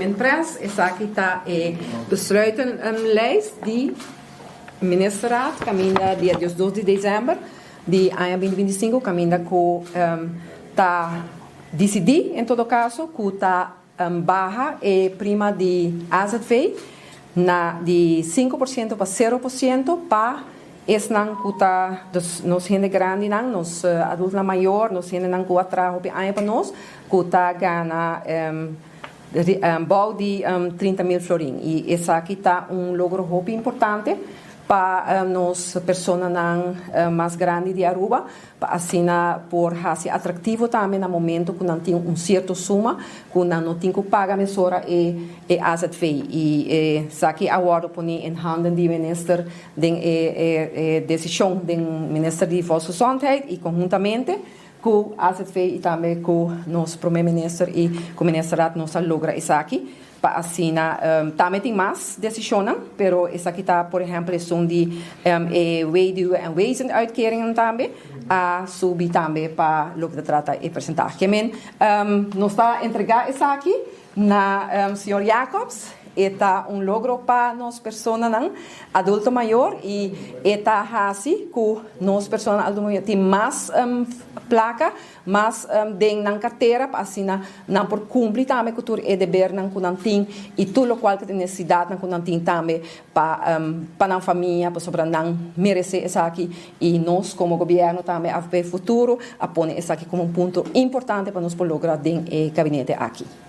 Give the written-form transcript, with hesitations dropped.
Kiermen pres, esaki ta e besluitenlijst di ministerraad kaminda dia 2 di december di aña 2025, kaminda ku ta disidí en todo kaso ku ta baha e prima di AZV na di 5% pa 0% pa esnan ku ta, dus nos hende grandinan, nos adulto mayor, nos hendenan ku a traha hopi aña pa nos, ku ta gana bou di 30 mil florin. I esaki ta un logro hopi importante pa nos personanan mas grandi di Aruba, pa asina por hasi atraktivo tambe na momento ku nan tin un sierto suma, ku nan no tin ku paga mesora e AZV. I esaki a wòrdu pone in handen di minister den e desishon di minister di Volksgezondheid i konhuntamente ku AZV i tambe ku nos promé minister i ku ministerraad nos a logra esaki pa asina tambe tin mas desishon, pero esaki ta, por ehèmpel, esun di e weduwe en wezenuitkeringen tambe a subi tambe pa loke ta trata e porcentahe. Men nos ta entregá esaki na señor Jacobs. E ta un logro pa nos personanan adulto mayor i e ta hasi ku nos persona adulto mayor tin mas plaka, mas den nan kartera pa asina nan por kumpli tambe ku tur e debernan ku nan tin i tur lokual ku nesesidatnan ku nan tin tambe pa nan famia, pasobra nan meresé esaki i nos komo gobièrnu tambe AVP Futuro a pone esaki komo un punto importante pa nos por logra den e gabinete aki.